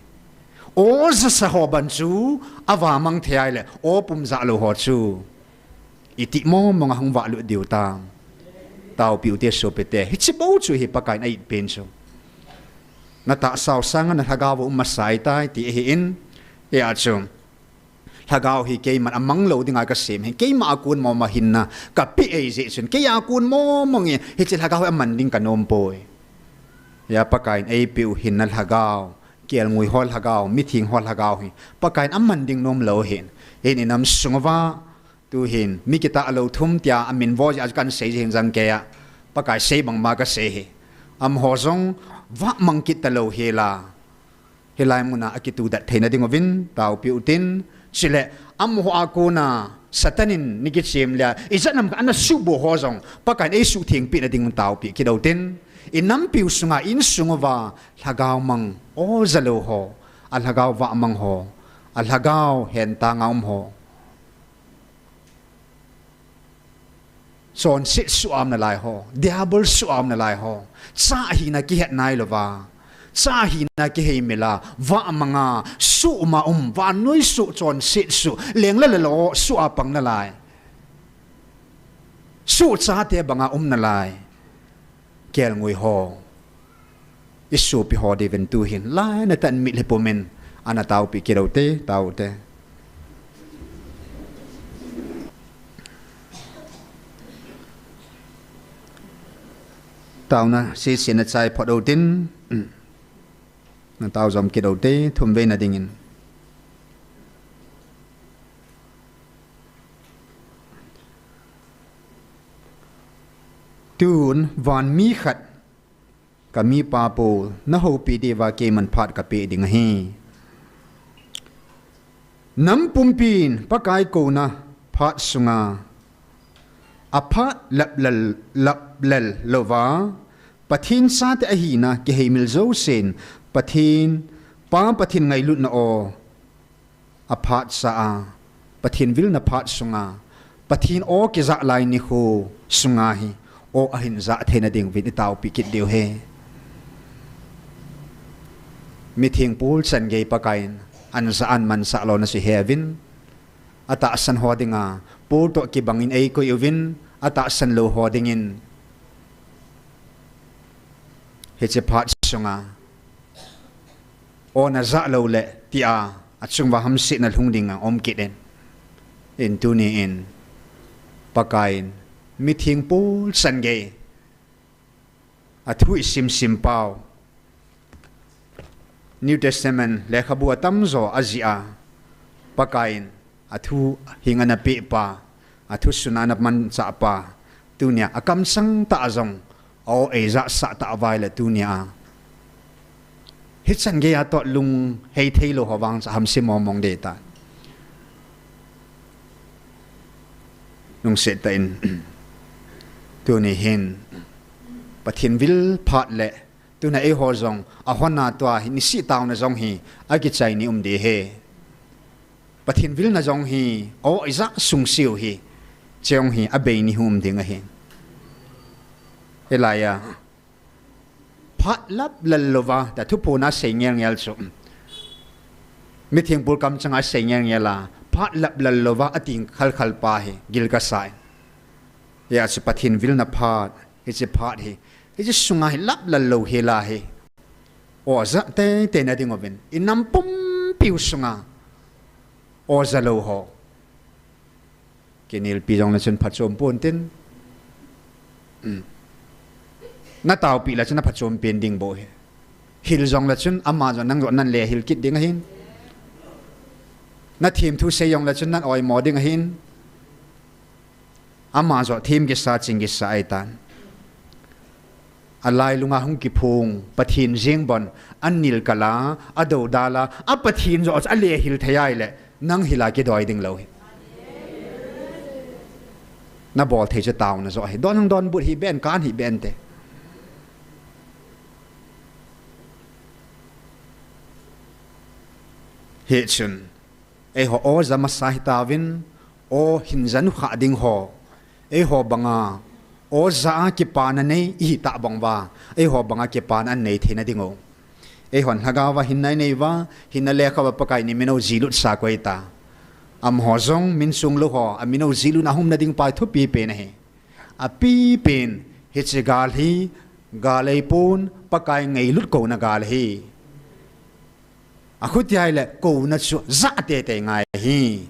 Aw jasa ho ban chu avamang thei ahile, aw pum jah lou ho chu iti mong mong a hung vahlut diu tam? Taopi ute sopite, hiche bou chu ahi Pakai in a-it pen chu. Natahsa u sanga nalhagao u um masa ahitai ti ahin, hia chu lhagao hi keiman amang lou dinga kasem ahin, keima a kon mong mong a hinna kapeh ahi jeh chun, kei a kon mong mong in hiche lhagao hi aman ding kanom poi. Hia Pakai in eipeh u hinna lhagao, kelngoi ho lhagao, mitheng ho lhagao hi Pakai in aman ding nom lou ahin. Hin inam sung uva, tuhin mi kitah lou thum tia amin vo jeh a chu kahin sei jing jang kei a, Pakai sei bangma kasei ahi. Amaho jong vamang kit talou hela, hilai muna akituhdat theina ding uvin taopi utin, chule amaho a kona Satan in ana kichem le a, ijat ham khat ana subuh ho jong Pakai in eisuhtheng peh na ding taopi kit utin, inampiu sunga insung uva lhagao mang aw ja lou ho, alhagao vamang ho, alhagao hentanga um ho, chonset suh a um nalai ho, diabol suh a um nalai ho, cha hina kihet nailouva, cha hina kiheimil a, vamang a, suhma um, vannoi suh, chonset suh, leng le lalo suh a pang nalai, suhchate banga um nalai kelngoi ho, isopi ho diuvin tuhin lainatah in mitlhi pumin ana taopi kit ute, tao ute. Taona sese nachai phot utin, natao jom kit ute, thumveina dingin. Tun vanmi khat kamipa pou nahoupi diuva keiman phat kapeh ding ahi. Nam pumpin Pakai kouna phat sunga aphat laplel, laplel louva, Pathen chate ahina kiheimil jousen, Pathen, Pa Pathen ngailutna aw aphat sa a, Pathen vilna phat sunga, Pathen aw kijah lai nikho sunga hi, aw ahin jah theina ding uvin i taopi kit diu ahi. Mitheng pol chan gei Pakaiyin, an jah an mansah lona chu he uvin, atahsan ho dinga, pol toh kibangin eikoi uvin, atahsan lou ho dingin, hiche phat sunga, aw najah lou le, tia, achunguva hamsetna lhung dinga um kit in. In tuni in, Pakaiyin, mitheng pol chan gei, athu isim sim pau, New Testament lekhabu atamjo ajih a, Pakaiyin, athu hing ana peh pa, athu sun ana manchah pa, tunia, akamsang tah jong, aw eijah sah tah uva ahile tunia, hichan geiya toh lunghei thei lou ho vang chu hamse mong mong ding ahitai. Lungset tah in, tuni hin, Pathen vil phat le, tuna eiho jong, ahon a tua hi, nisih taona jong hi, akichai ni um ding ahi. Pathen vilna jong hi, aw eijah sungse u hi, chejong hi, abei ni um ding ahi. Hilaiya, phat lap lal louva, tia thuphon a sei ngel ngel chu. Mitheng pol kamchanga sei ngel ngel a, phat lap lal louva, ating khal khal pa hi, gil kasa e. Hijeh chun Pathen vilna phat, hiche phat hi, hiche sunga hi lap lal lou hela hi, aw jah teitei na ding uvin, i nam pumpiu sunga, aw ja lou ho. Kinelpi jongle chun phachom ponte. Um. Na taopi le chun aphachom pen ding bou ahi. Hil jongle chun ama jong nang jong nan le hil kit ding ahin. Na themthu sei jongle chun nan oimo ding ahin. Ama jong them kisa, ching kisa ahitan. Alailunga hung kiphong, Pathen jeng bon, anil kal a, adoudal a, a Pathen jong chu alehil thei ahile, nang hila kidoi ding lou hi. Nabol thei chu taona joh ahi. Don hung donbut hih ben, kan hih bente. Hichun, eiho aw ja masa hitauvin, aw hin ja nukhah ding ho. Eiho banga, aw ja a kipana nei ihi tah bang uva, eiho banga kipana anei theina ding u. Eihon lhagao va hinna inei uva, hinna lekha uva Pakaiyin min u jilut sa koi ta. Amaho jong min sung lou ho, amin u jilut na hum na ding pa thupi pen ahi. Apipen, hiche gal hi, gal ahipon, Pakai ngailut kouna gal ahi. Akhuti ahile, kouna chu ja teitei ngai ahi.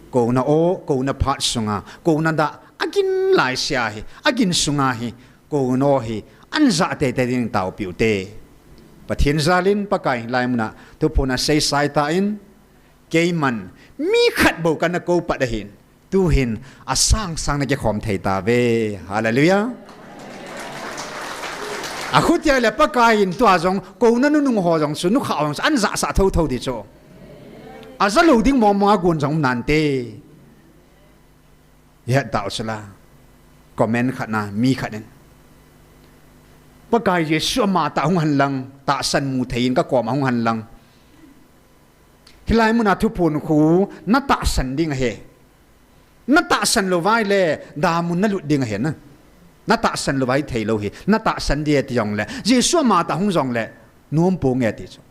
Kouna aw, kouna phat sunga, kouna dah, agin laisea hi, agin sunga hi, kouna aw hi, an ja teitei ding taopiu te. Pathen jalin, Pakai hilai muna, thuphon asei sai tan, keiman, mi khat bou kana kou pat ahin. Tuhin asang sang na kikhom thei tave. Hallelujah. Akhuti ahile Pakaiyin tua jong, kouna nunung ho jong chu, nukhah ho jong chu, an ja sah thotho ding chu. Aja lou ding mong mong a gon jong um nante. Ihet tau chula. Comment khat na, mi khat in. Pakai Jesu ama tah hung hen lang, tahsan mu thei in ka koma hung hen lang. Hilai muna thuphon khu, na tahsan ding ahi. Na tahsan lou uva ahile, damun na lut ding ahi na. Na tahsan lou uva ahithei lou hi. Na tahsan ding e ti jongle. Jesu ama tah hung jongle. Nom ponge ti chu.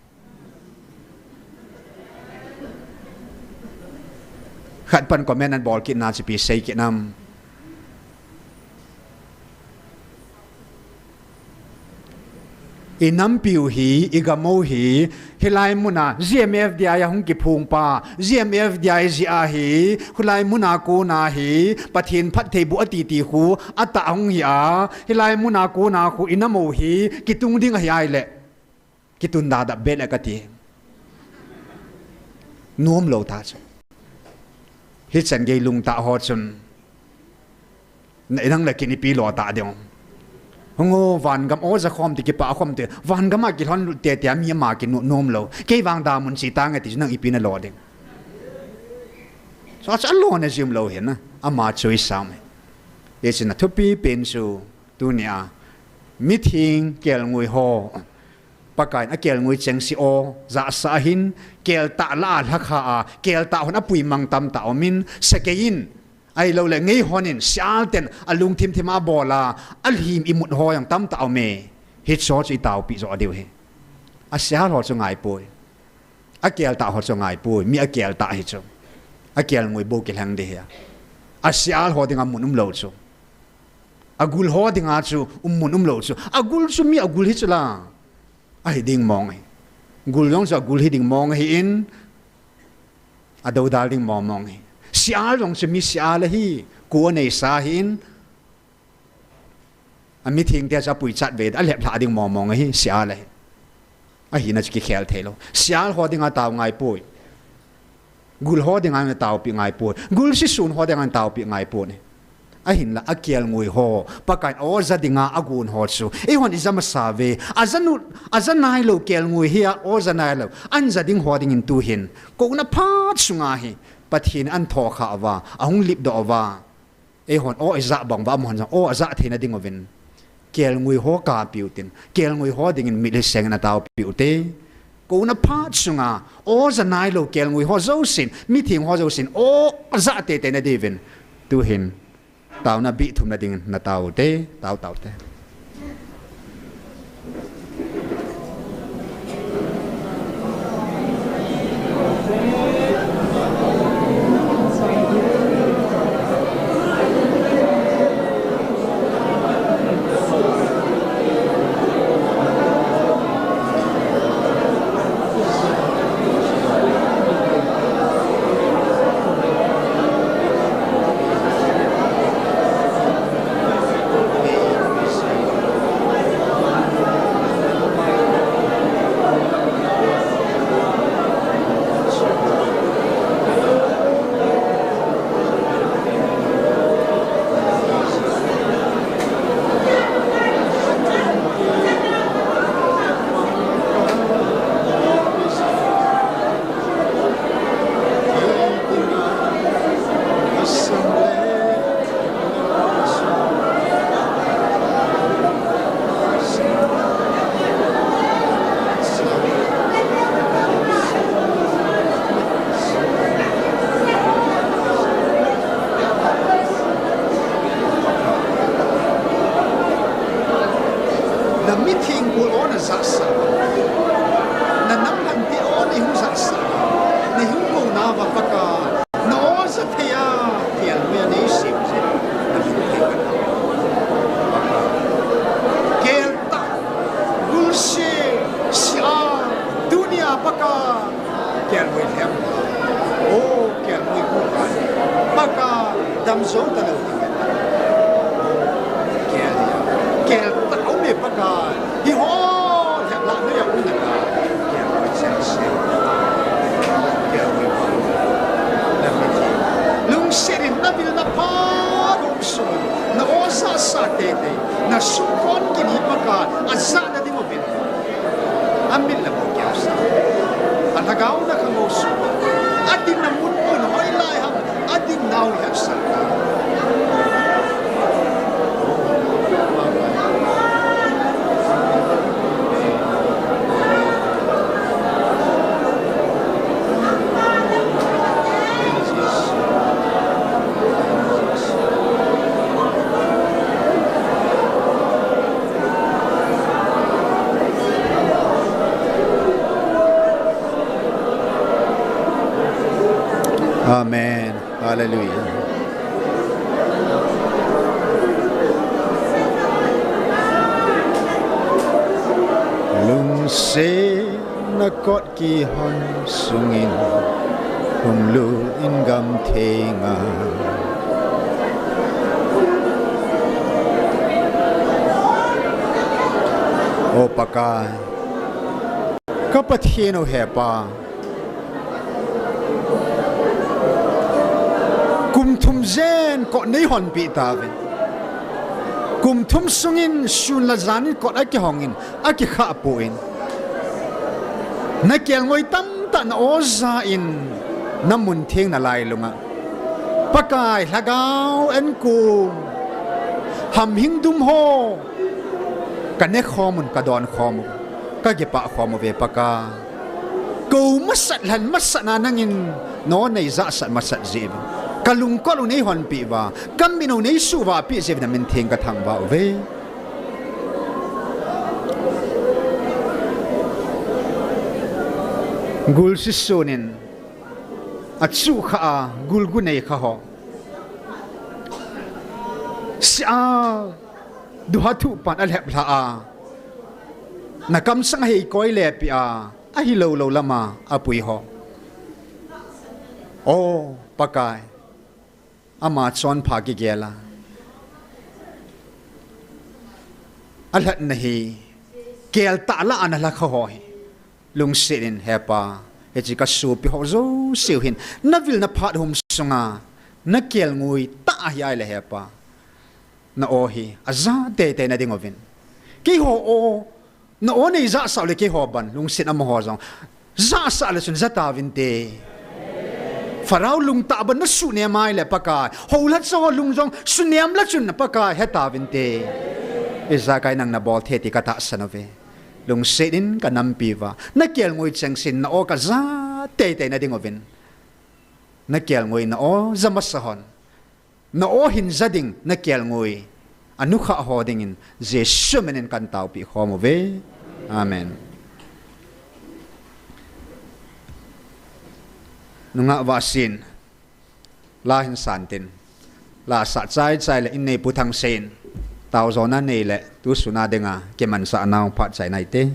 Khat pan comment an bol kit na chu ipi sei kit nam. I nampiu hi, i gam u hi, hilai muna G M F D I a hung kiphong pa, G M F D I jeh a hi, hilai muna kona hi, Pathen phattheiboh ati ti khu, atah hung hi a, hilai muna kona khu, i nam u hi, kitung ding ahi ahile, kitun dadap be le kati. Nom lou ta chu. Hichan gei lungtah ho chun. Na inang le kin ipi lo ta ding. Hung o, vangam o ja khom ti kipa khom ti. Vangam a kilhon lut te te a mi ama kinu nom lou. Kei vang damun chi tange ti nang ipi na lo ding. Chu chu alo na jim lou hin na. Ama chu i sam e. Hiche na thupi pen chu tunia. Mithing kelngoi ho. Pakaiyin akelngoi chengse aw jahsah ahin, keltah lah a lhakha a, keltah hon apuimang tamtah aumin, sakei in, ahilouleh ngei hon in, sial ten alungthim thim a abol a, alhim imut ho jong tamtah aume. Hicheho chu itaopi joh diu ahi. Asial ho chu ngaipoi. Akeltah ho chu ngaipoi. Mi akeltah hi chu. Akelngoi bou kilheng ding ahi. Asial ho dinga mun umlou chu. Agul ho dinga chu um mun umlou chu. Agul chu mi agul hi chu la. Ahi ding mong ahi. Gul jong chu agul hi ding mong ahin, adoudal ding mong mong ahi. Sial jong chu mi sial ahi. Kua neisa ahin, amithengte chu apuichat ve, alheplhah ding mong mong ahi, sial ahi. Ahina chu kikhel theilou. Sial ho dinga tao ngaipoi. Gul ho dinga taopi ngaipoi. Gul sisun ho dinga taopi ngaipoi. Ahinla akelngoi ho, Pakaiyin aw ja dinga agon ho chu eihon ija masa uve. Aja nu, aja nailou kelngoi hi a, aw ja nailou, ahin ja ding ho dingin tuhin, kouna phat sunga hi Pathen in ahin thokha uva, ahung lipdoh uva. Eihon aw ija bang uva, amahon jong aw aja theina dinguvin, kelngoi ho kapiu tin, kelngoi ho dingin mitlhi sengin ataopiu te. Kouna phat sunga aw ja nailou kelngoi ho jousen, mitheng ho jousen aw aja teitei na diuvin, tuhin taona bih thumna dingin natao u te, tao tao u te. Na mitheng gol aw najahsah, na nam lhangpi aw neihung jahsah, neihung kouna uva Pakai, na aw ja thei a, kelngoi a neisem jeh in, na min thei kata. Pakai, keltah, gulse, sia, tunia Pakai, kelngoi lhem. O, kelngoi gu kha. Pakai, dam jou talou ding. Kel, keltah aume Pakai. Hiho, lheplah noiya um nalai. Kelngoi chengse. Kelngoi gu. Na mithi. Lungset in na vil na pha lungsung. Na aw jahsah teitei. Na sumkon kin hi Pakai. Ajah na ding uvin. Amin le mo kiasa. Alhagao na khangou sung. Adinna mun mun hoilai ham. Adinna u hepsa. Amen. Hallelujah. Lungsetna kot kihon sungin hunglut in gam thenga. O Pakai, ka Pathen o, he Pa, kum thum jen kot neihonpeh tauvin. Kum thum sungin sun le jan in kot akihongin, akikhah pon, na kelngoi tamtah na aw ja in, na mun theng na lailunga, Pakai, lhagao enkong, hamhing dum ho, ka nekhom un, ka donkhom un. kakipah khom uve Pakai. Kou masat lhan masat na nangin, no neijahsat masat jeh uvin. Kalungkol u neihonpeh uva, kamin u neisuhvahpeh jeh uvin namin theng kathangvah uve. Gul sisun in, achuhkhah a, gul gu neikha ho. Sia, duha thuhpan alhep lha a. Nakamsang a heikoi lepeh a, ahilou lou lama apui ho. O, Pakai. Ama chonpha kigel a. Alhatna hi, keltah lah a nalhakha ho hi. Lungset in Hepa, hiche kasopi ho jouseu hin, navilna phat hum sunga, nakelngoi tah ahi ahile Hepa. Na-o hi, aja teitei na ding uvin. Keiho o, na-o neijahsah le keiho ban, lungset amaho jong. Jahsah le chun jatauvinte. Pharaoh lungtah ban nasunem ahile Pakai. Houlhacha ho lung jong, sunem le chun Pakai hetauvinte. Ijakai nang nabol thei ti katahsan uve. Lungset in kanampi uva. Nakelngoi chengsen na-o kaja teitei na ding uvin. Nakelngoi na-o ja masa hon. Na-o hin ja ding nakelngoi. Anukhah ho dingin Jesu min in kantaopi khom uve. Amen. Nungah Vahsin. La hin santin. La sah chaichai le in nei Pu Thangsein. Taojona neile, tusuna dinga, kimansah nau phat chai naite.